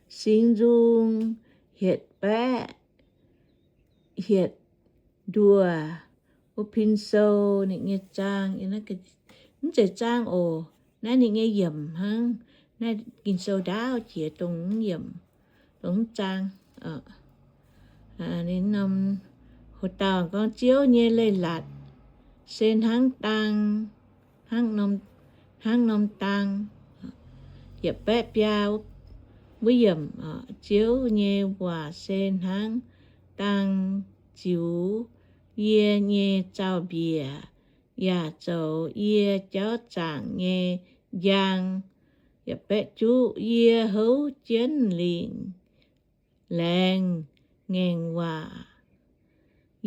Singx Nzung hietc baeqv hietc nduoh. Wuov pin sou ninh nyei zaang, mv zeiz zaang oc. Naaiv ninh nyei yiemc hnangv. Naaiv Ging-Sou ndaauv jiex dongh mv yiemc, dongh mv zaang. Ninh norm hoc dauh gorngv Ziouv nyei leiz-latc se hnangv dang, hnangv norm dang. Yietc baeqv biaa wuov yiemc, Ziouv nyei waac se hnangv dang ziux yie nyei zaux-mbiec, yaac zoux yie jauv zaangc nyei njang. Yietc baeqv juqv yie houv jienv lingc laengz ngaengc waac,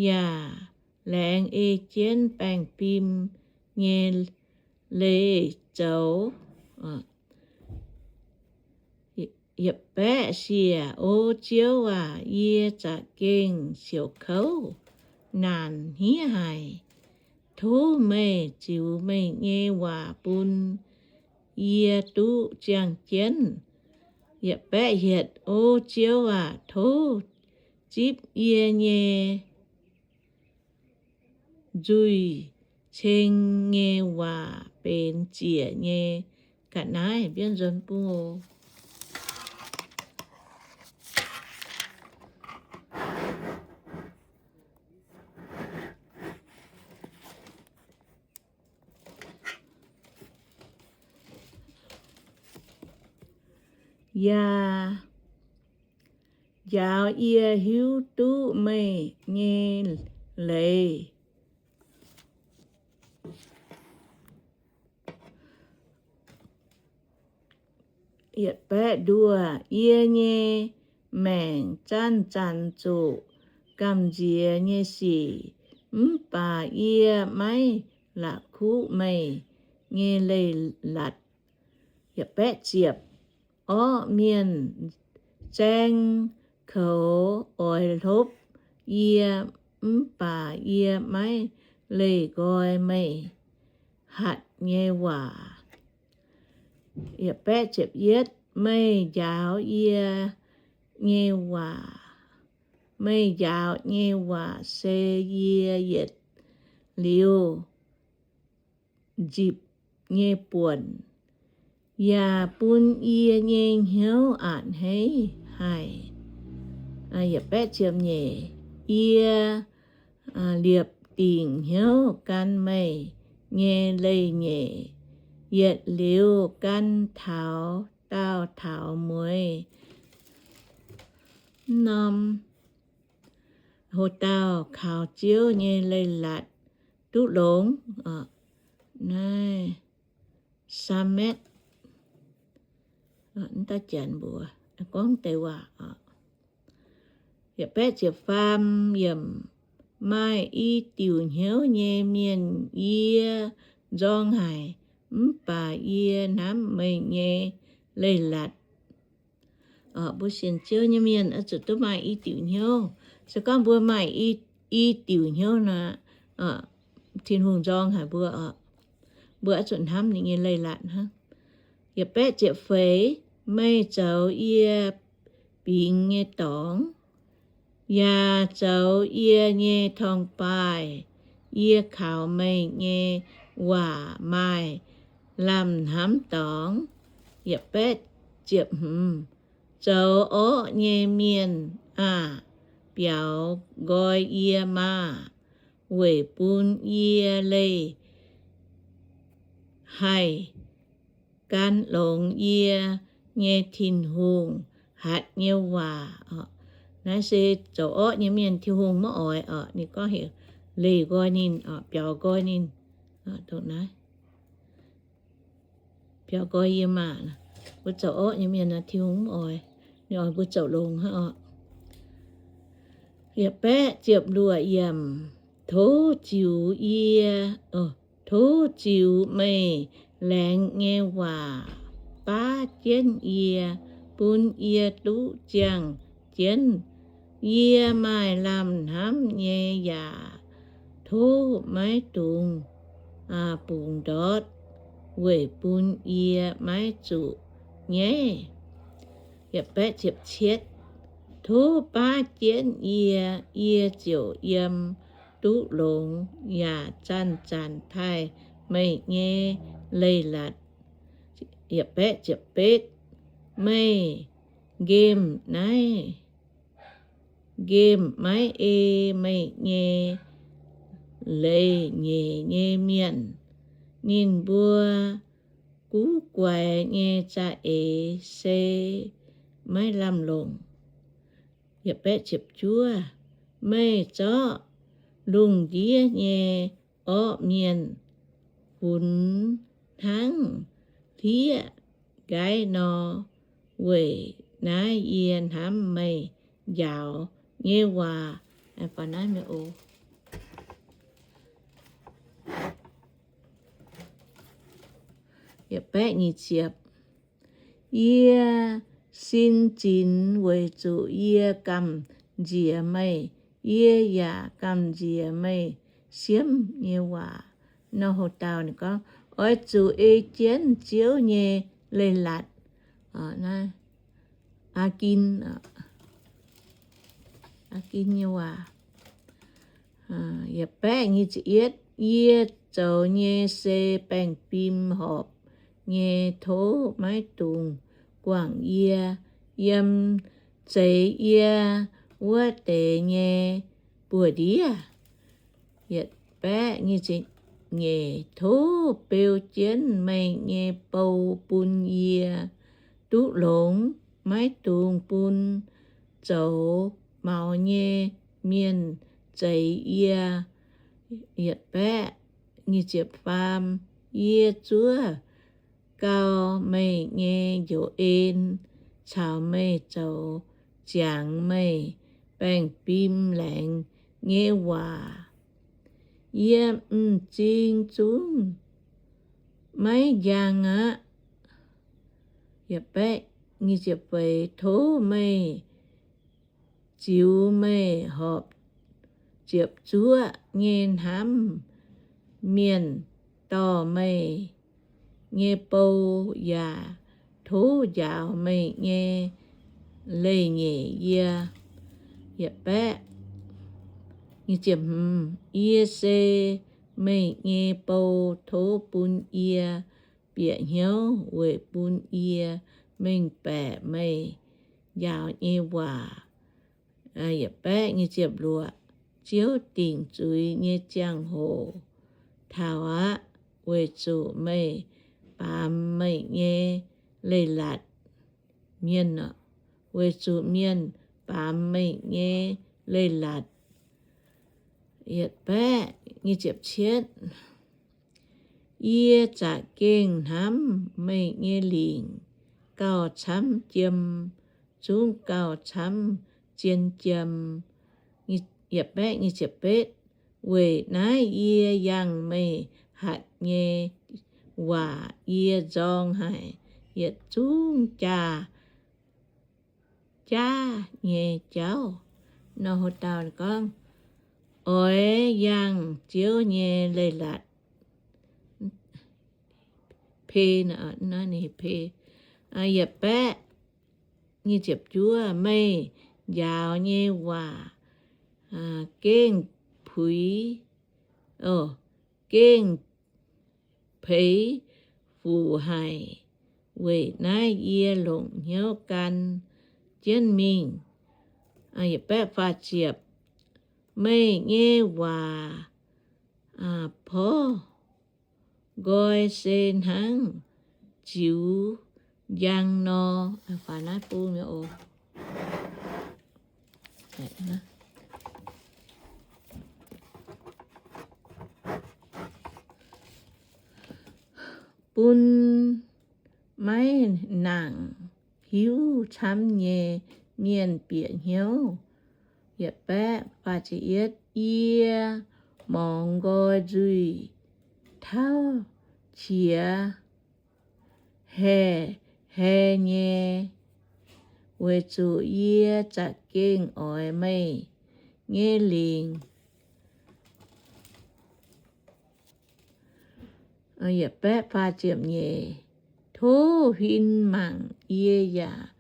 yaac laengz ei jienv baengh fim nyei leih zoux. Yietc baeqv siec, O Ziouv aac, yie za'gengh siouc kouv naanc hniev haic. Tov meih ziux meih nyei waac bun yie duqv ziangh jienv. Yietc baeqv hietc, O Ziouv aac, tov zipv yie nyei nzuih ceng nyei waac benx ziec nyei ga'naaiv. Mbienv nzuonx bung oc. Yaac njaaux yie hiuv duqv meih nyei leiz. Yietc baeqv nduoh, yie nyei maengc zanc-zanc zuqc gamh nziex nyei sic, mv baac yie maiv la'kuqv meih nyei leiz-latc. Yietc baeqv ziepc, orqv mienh zaeng koux oix hlopv yie, mv baac yie maiv leih nqoi meih hatc nyei waac. Yietc baeqv ziepc yietv, meih njaaux yie nyei waac, meih njaaux nyei waac se yie yietc liuz nzipc nyei buonc, yaac bun yie nyei hnyouv a'hneiv haic. Yietc baeqv ziepc nyeic, yie liepc dingc hnyouv gan meih nyei leiz-nyeic, yietc liuz gan taux daauh taux mueiz. Mv norm hoc dauh kaux Ziouv nyei leiz-latc duqv longx. Naaiv Saametv, mv daaih janx mbuox gorngv deix waac. Yietc baeqv ziepc faam yiemc, maaih i diuc hnyouv nyei mienh yie nzorng haic, mv baac yie hnamv meih nyei leiz-latc. Mbuo sienx Ziouv nyei mienh oix zuqc duqv maaih i diuc hnyouv. Se gorngv mbuo maaih i diuc hnyouv nor, Tin-Hungh nzorng haic mbuo oc. Mbuo oix zuqc hnamv ninh nyei leiz-latc hnangv. Yietc baeqv ziepc feix, meih zoux yie bingx nyei dorngx, yaac zoux yie nyei torngv-baaih. Yie kaux meih nyei waac maaih lamh hnamv dorngx. Yietc baeqv ziepc hmz, zoux orqv nyei mienh aah! Biaux nqoi yie maah! Weic bun yie leih haih gan longx yie nyei Tin-Hungh hatc nyei waac. Naaiv se zoux orqv nyei mienh Tin-Hungh maiv oix oc. Ninh gorngv heuc leih nqoi ninh, biaux nqoi ninh. Dongh naaiv biaux nqoi yie maah! Mbuo zoux orqv nyei mienh nor Tin-Hungh mv oix. Ninh oix mbuo zoux longx hnangv oc. Yietc baeqv ziepc luoqc yiemc, tov ziux yie, tov ziux meih laengz nyei waac baav jienv yie, bun yie duqv ziangh jienv. Yie maaih lamh hnamv nyei yaac tov maiv dungx bungx ndortv, weic bun yie maiv zuqc nyaiv. Yietc baeqv ziepc cietv. Tov baav jienv yie, yie ziouc yiem duqv longx yaac zanc-zanc taaih meih nyei leiz-latc. Yietc baeqv ziepc betv. Meih nqemh naaiv, nqemh maiv ei meih nyei leiz-nyeic nyei mienh. Ninh mbuo guv guaix nyei za'eix se maiv lamh longc. Yietc baeqv ziepc juov. Meih zorqv lungh ndiev nyei orqv mienh funx hnangv hlieqv nqaiv nor. Weic naaiv yie hnamv meih njaaux nyei waac. Yie sin zinx weic zuqc yie gamh nziex meih. Yie yaac gamh nziex meih siemv nyei waac. Nor hoc dauh ninh gorngv, oix zuqc ei jienv Ziouv nyei leiz-latc. Aa gin, aa gin nyei waac. Yietc baeqv nyic ziepc yietv. Yie zoux nyei se baengh fim horpc nyei, tov maiv dungx guangc yie yiem zeix yie wuov deix nyei buoz-ndiev. Yietc baeqv nyic ziepc nyeic. Tov beu jienv meih nyei bou bun yie duqv longx, maiv dungx bun zoux maux nyei mienh zeix yie. Yietc baeqv nyic ziepc faam. Yie zuov gau meih nyei njoux en caux meih zoux ziangx meih baengh fim laengz nyei waac. Yie m'zing zungv maiv njang aqv. Yietc baeqv nyic ziepc feix. Tov meih ziux meih horpc ziepc zuoqv nyei hnamv mienh dorh meih nyei bou, yaac tov njaaux meih nyei leiz-nyeic yie. Yietc baeqv nyic ziepc hmz. Yie se meih nyei bou, tov bun yie bieqc hnyouv weic bun yie mengh baeqc meih njaaux nyei waac. Yietc baeqv nyic ziepc luoqc. Ziouv dingc zuiz nyei ziangh hoc taux aqv, weic zuqc meih baamz meih nyei leiz-latc. Mienh, weic zuqc mienh baamz meih nyei leiz-latc. Yietc baeqv nyic ziepc cietv. Yie za'gengh hnamv meih nyei lingc gauh camv jiem, zungv gauh camv zien jiem. Yietc baeqv nyic ziepc betv. Weic naaiv yie yangh meih hatc nyei waac yie nzorng haic yietc zungv jaa jaav nyei jauv. Nor hoc dauh gorngv, oix yangh Ziouv nyei leiz-latc. Pe, naaiv ninh pe. Yietc baeqv nyic ziepc juov. Meih njaaux nyei waac gengh puix, gengh peix fuc haic. Weic naaiv yie longc hnyouv gan jienv mingh. Yietc baeqv faah ziepc. Meih nyei waac porv nqoi se hnangv ziux njang nor. Faaux naaiv bung oc. Bun maiv nangc hiuv camv nyei mienh bieqc hnyouv. Yietc baeqv faah ziepc yietv. Yie morngx nqoi nzuih tauv qiex haeh haeh nyei, weic zuqc yie za'gengh oix meih nyei lingc. Yietc baeqv faah ziepc nyeic. Tov huin mangc yie yaac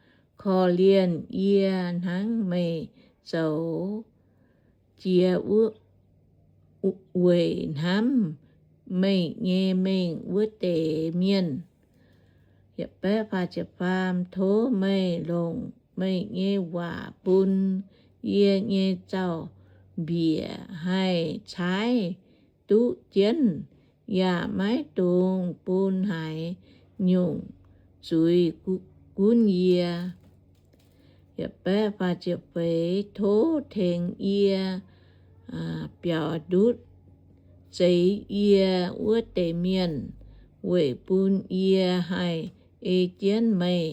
korv-lienh yie hnangv meih zoux jiex weic hnamv meih nyei mengh wuov deix mienh. Tov meih longc meih nyei waac bun yie nyei zaux-mbiec haih caaiv duqv jienv, yaac maiv dungx bun haaix nyungc zuiz gunv yie. Tov tengx yie biaux ndutv zeix yie wuov deix mienh, weic bun yie haih ei jienv meih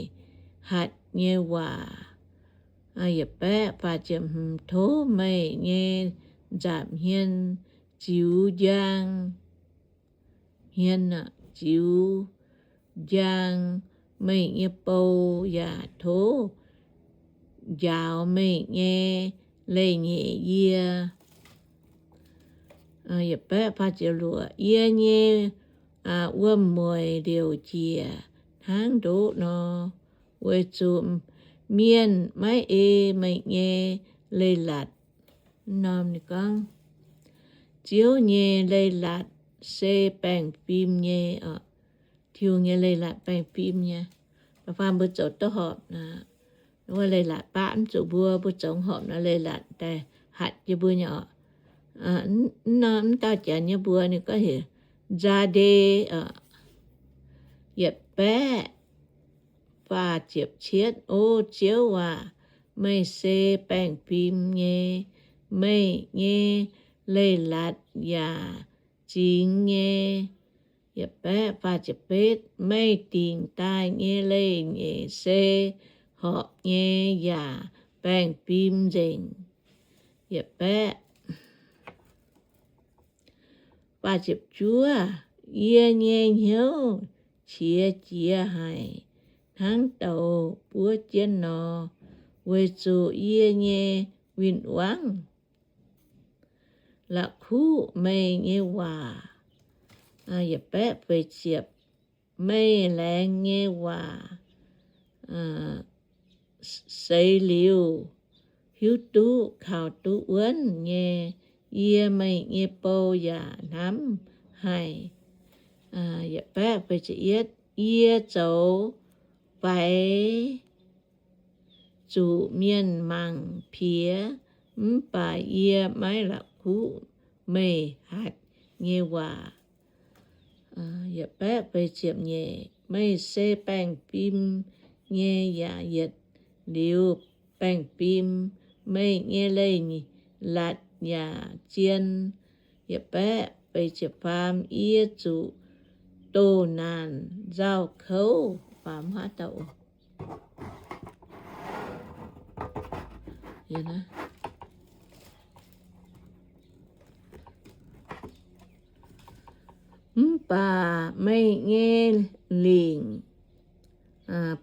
hatc nyei waac. Tov meih nyei nza'hmien ziux njang, hmien ziux njang meih nyei bou, yaac tov njaaux meih nyei leiz-nyeic yie. Yie nyei wuom-mueic liouc njiec hnangv ndoqv nor, weic zuqc mienh maiv ei meih nyei leiz-latc. Ziouv nyei leiz-latc se baengh fim nyei oc. Tin-Hungh nyei leiz-latc baengh fim nyei. Mbuo zoux duqv horpc, wuov leiz-latc baav mv zuqc mbuo, mbuo zoux horpc nor leiz-latc daaih hatc jienv mbuo nyei oc. Mv dauh janx nyei mbuox ninh gorngv heuc nzaa nde oc. Yietc baeqv faah ziepc cietv. O Ziouv aac, meih se baengh fim nyei. Meih nyei leiz-latc yaac zingx nyei. Meih dingc daaih nyei leiz-nyeic se horpc nyei yaac baengh fim nzengc. Yie nyei hnyouv qiex jiez haic hnangv douz buov jienv nor, weic zuqc yie nyei win-wangv la'kuqv meih nyei waac. Meih laengz nyei waac seix liuz hiuv duqv kaux duqv wuonv nyei. Yie, meih nyei bou, yaac hnamv haic. Yie zoux faix zuqc mienh mangc piex, mv baac yie maiv la'kuqv meih hatc nyei waac. Meih se baengh fim nyei yaac yietc liuz baengh fim. Meih nyei leiz-latc yaac zien. Yie zuqc doh naanc nzauh kouv. Mv baac meih nyei lingc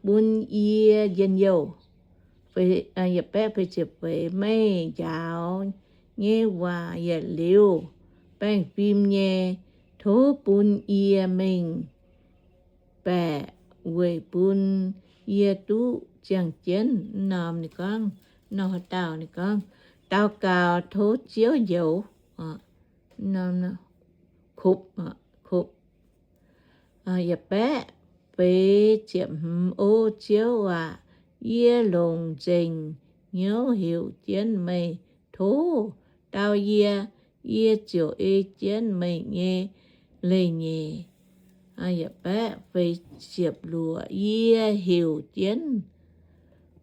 bun yie njien-youh. Meih njaaux nyei waac yietc liuz baengh fim nyei. Tov bun yie mengh baeqc weic bun yie duqv ziangh jienv. Norm ninh gorngv, nor dauh ninh gorngv, daux gaux tov Ziouv njoux. Kopv, kopv. Yietc baeqv feix ziepc hmz. O Ziouv aac, yie longc nzengc hnyouv heuc jienv meih tov dau yie, yie ziouc ei jienv meih nyei leiz-nyeic. Yietc baeqv feix ziepc luoqc. Yie heuc jienv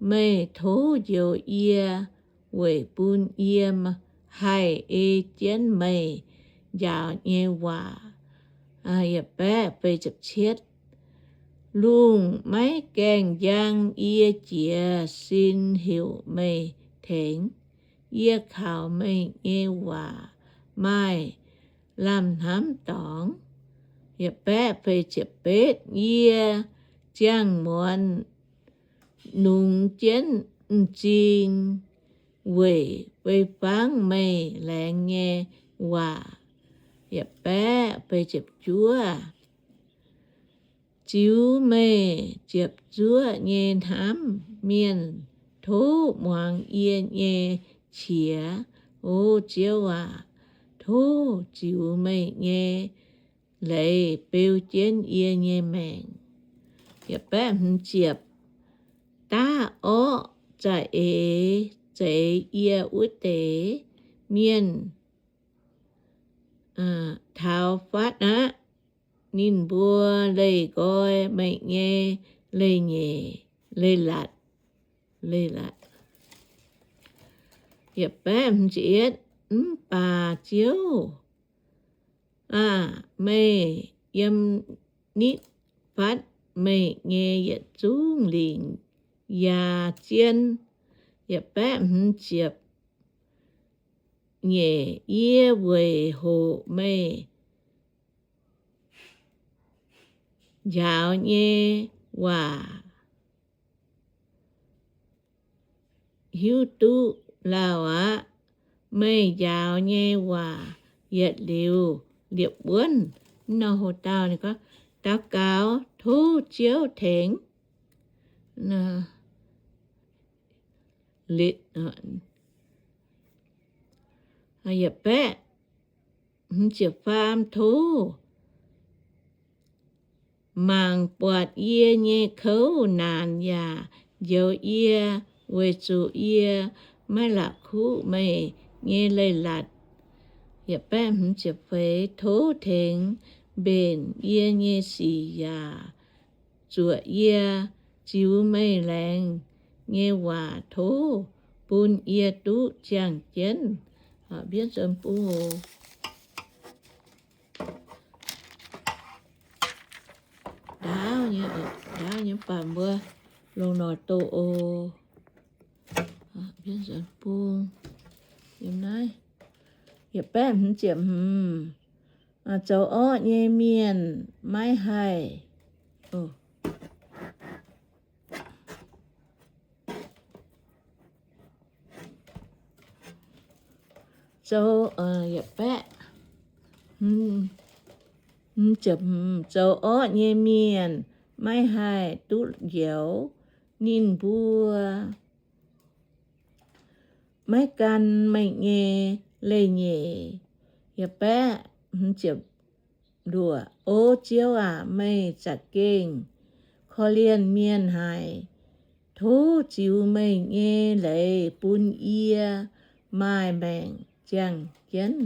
meih tov njoux yie, weic bun yie haih ei jienv meih njaaux nyei waac. Yietc baeqv feix ziepc cietv. Lungh maiv gaengh njang yie jiez sin heuc meih tengx. Yie kaux meih nyei waac maaih lamh hnamv dorngx. Yietc baeqv feix ziepc betv. Yie ziangh muonz nungx jienv m'zing weic fei-fangv meih laengz nyei waac. Yietc baeqv feix ziepc juov. ziux meih ziepc zuoqv nyei hnamv mienh, tov muangx yie nyei qiex. O Ziouv aac, tov ziux meih nyei leiz beu jienv yie nyei maengc. Daav orqv za'eix zeix yie wuov deix mienh taux fatv aqv. Ninh mbuo leih nqoi meih nyei leiz-nyeic, leiz-latc, leiz-latc. Mv baac Ziouv aah! Meih yiem nitv fatv meih nyei yietc zungv lingc yaac zien. Yie weic hoqc meih njaaux nyei waac hiuv duqv lauh aqv. Meih njaaux nyei waac yietc liuz liepc wuonv. Nor ho dauh, daux gaux tov Ziouv tengx. Tov mangc buatc yie nyei kouv naanc yaac njoux yie, weic zuqc yie maiv la'kuqv meih nyei leiz-latc. Tov tengx mbenc yie nyei sic yaac zuoqc yie, ziux meih laengz nyei waac tov bun yie duqv ziangh jienv. Ndaauv nyei, ndaauv nyei, mv baac mbuo longc noic doqc oc. Zoux orqv nyei mienh maiv haih zoux, zoux orqv nyei mienh maiv haih duqv njoux. Ninh mbuo maiv gan meih nyei leiz-nyeic. O Ziouv aac, meih za'gengh korv-lienh mienh haic. Tov ziux meih nyei leiz bun yie maaih maengc ziangh jienv.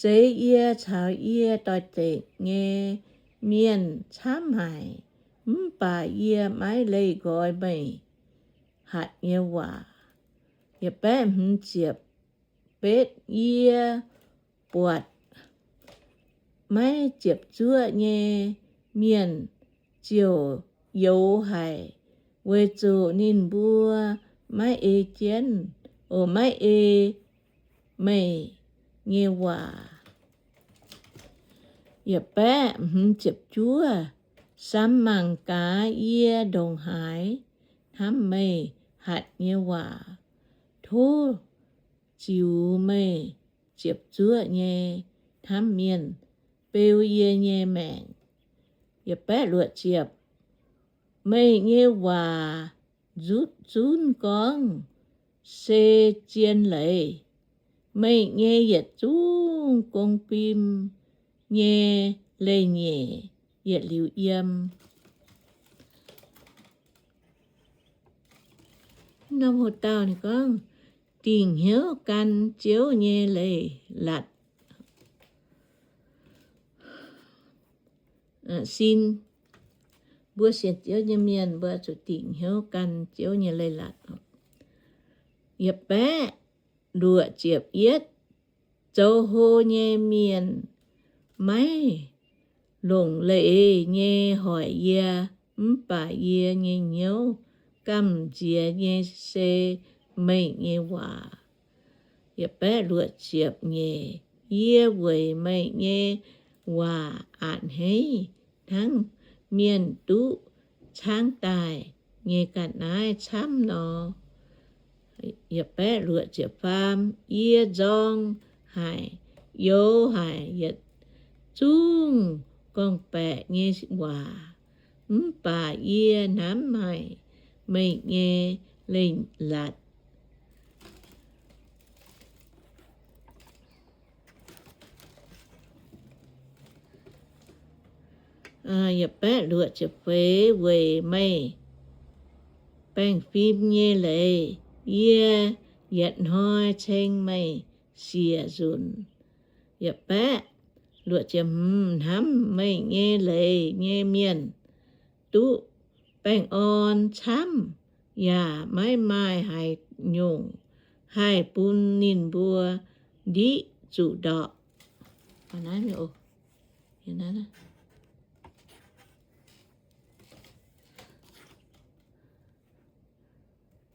Zeix yie caux yie doix-dekc nyei mienh camv haic, mv baac yie maiv leih nqoi meih hatc nyei waac. Betv yie buatc maiv ziepc zuoqv nyei mienh ziouc youx haic, weic zuqc ninh mbuo maiv ei jienv, o, maiv ei meih nyei waac. Samv mangc gaax yie ndongc haaix hnamv meih hatc nyei waac. Tov ziux meih ziepc zuoqv nyei hnamv mienh beu yie nyei maengc. Meih nyei waac nzutv zunv gorngv se zien leiz. Meih nyei yietc zungv gong fim nyei leiz-nyeic yietc liuz yiem. Norm hoc dauh ninh gorngv, dingc hnyouv gan Ziouv nyei leiz-latc. Sin, mbuo sienx Ziouv nyei mienh, mbuo zuqc dingc hnyouv gan Ziouv nyei leiz-latc. Yietc baeqv luoqc ziepc yietv, zoux hlo nyei mienh maiv longc leiz nyei hoic yie, mv baac yie nyei hnyouv gamh nziex nyei se meih nyei waac. Yietc baeqv luoqc ziepc nyeic, yie weic meih nyei waac a'hneiv hnangv mienh duqv caangv daaih nyei ga'naaiv camv nor. Yietc baeqv luoqc ziepc faam, yie nzorng haic, youx haic, yietc zungv gorngv-baeqc nyei waac, mv baac yie hnamv haic meih nyei leiz-latc. Yietc baeqv luoqc ziepc feix, weic meih baengh fim nyei leiz, yie yietc hnoi ceng meih siec nzunc. Yietc baeqv luoqc ziepc hmz, hnamv meih nyei leiz nyei mienh duqv baengh orn camv, yaac maiv maaih haaix nyungc haih bun ninh mbuo ndiqv zuqc ndorpc.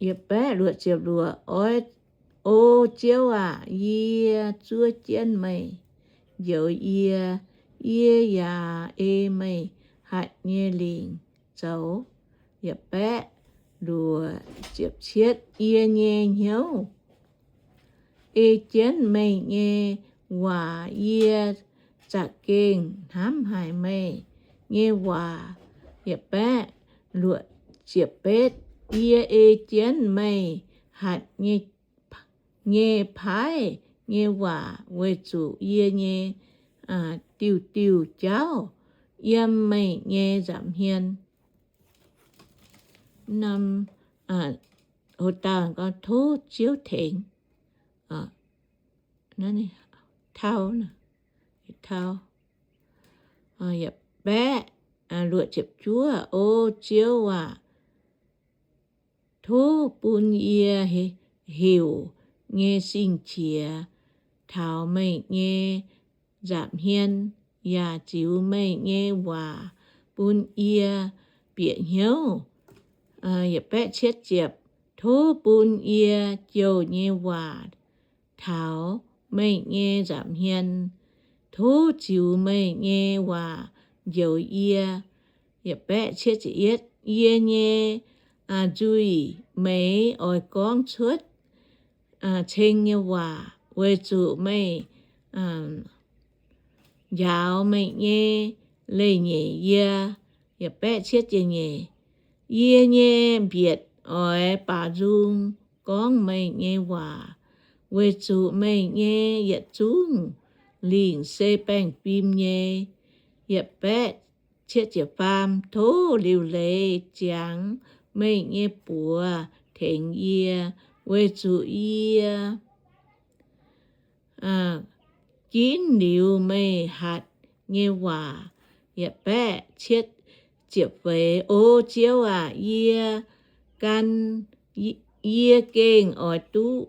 Yietc baeqv luoqc ziepc luoqc, oix, O Ziouv aac, yie zuov jienv meih, njoux yie, yie yaac ei meih hatc nyei lingc zoux. Yietc baeqv luoqc ziepc cietv, yie nyei hnyouv ei jienv meih nyei waac, yie za'gengh hnamv haic meih nyei waac. Yietc baeqv luoqc ziepc betv, yie ei jienv meih hatc nyei, nyei paaiv nyei waac, weic zuqc yie nyei diuh diuh jauv yiem meih nyei nza'hmien. Norm, hov dauh gorngv tov Ziouv tengx. Tau, tau. Yietc baeqv luoqc ziepc juov, O Ziouv aac, tov bun yie heuc nyei sing-qiex taux meih nyei nza'hmien, yaac ziux meih nyei waac bun yie bieqc hnyouv. Tov bun yie jouh nyei waac taux meih nyei nza'hmien. Tov ziux meih nyei waac njoux yie. Yie nyei nzuih meix oix gorngv cuotv ceng nyei waac, weic zuqc meih njaaux meih nyei leiz-nyeic yie. Yie nyei mbietc oix baaux nzung gorngv meih nyei waac, weic zuqc meih nyei yietc zungv lingc se baengh fim nyei. Yietc baeqv cietv ziepc faam, tov liuc leiz ziangx meih nyei buoz tengx yie, weic zuqc yie ginv liuz meih hatc nyei waac. Yietc baeqv cietv ziepc feix, O Ziouv aac, yie gan, yie gengh oix duqv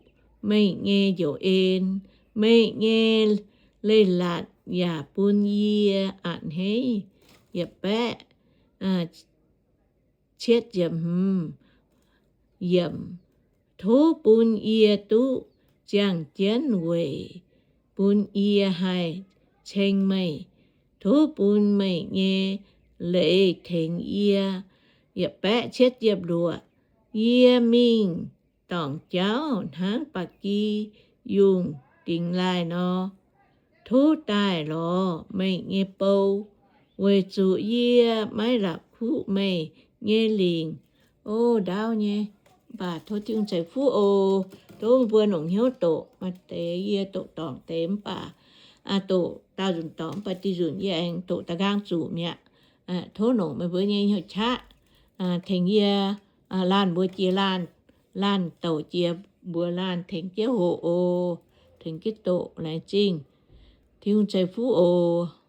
meih nyei njoux en. Meih nyei leiz-latc yaac bun yie a'hneiv. Yietc baeqv cietv ziepc hmz yiemc, tov bun yie duqv ziangh jienv weic bun yie haih ceng meih. Tov bun meih nyei leiz tengx yie. Yietc baeqv cietv ziepc luoqc, yie mingh dorngc jauv hnangv ba'gi yungh dingx laaih nor. Tov daaih lorz meih nyei bou, weic zuqc yie maiv la'kuqv meih nyei lingc. O, ndaauv nyei, mv baac tov Tin-Hungh ceix fuqv oc. Tov mbuo longc hnyouv doqc. Maaih deix yie doqc dorngc deix mv baac, doqc daauh nzunc dorngc mv baac diuh nzunc yie aengx doqc da'nqaang zuqc mi'aqv. Tov longc meih mbuo nyei hnyouv qaqv tengx yie laanh mbuox jiex laanh, laanh douc jiex mbuox laanh tengx jienv hoqc oc, tengx jienv doqc laengz zingh. Tin-Hungh ceix fuqv oc.